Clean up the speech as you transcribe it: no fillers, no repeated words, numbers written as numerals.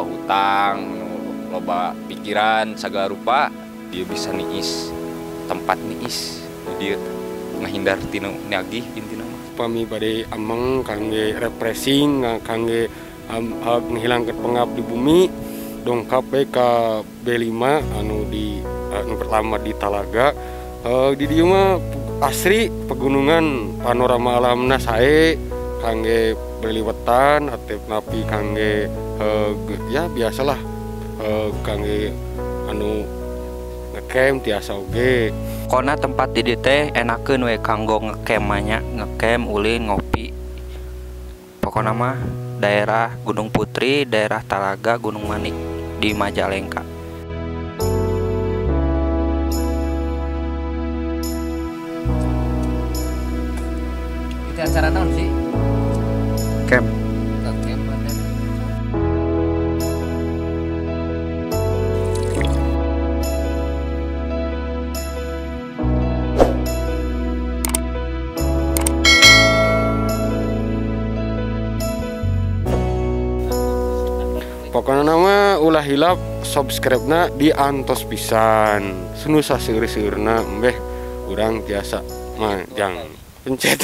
Loba hutang, loba pikiran segala rupa, dia bisa niis tempat niis dia ngahindar tina nagih intina mah. Pami bade ameng kangge refreshing, kangge menghilangkan pengap di bumi, dongkap we ka B5 anu di anu pertama di Talaga. Di dieu mah asri pegunungan, panorama alamna sae kangge berliwetan atau napi kangge ya biasalah kangge anu ngecamp tiasa oge. Kona tempat di dieu teh enakeun we kanggo ngecamp mah nya, ngecamp ulin ngopi. Pokona mah daerah Gunung Putri, daerah Talaga, Gunung Manik di Majalengka. Itu acara naon sih? Camp. Camp ada. Pokoknya nama ulah hilap subscribe-na di antos pisan. Sunusa seueur-seueurna mbeh urang tiasa mah jang pencet.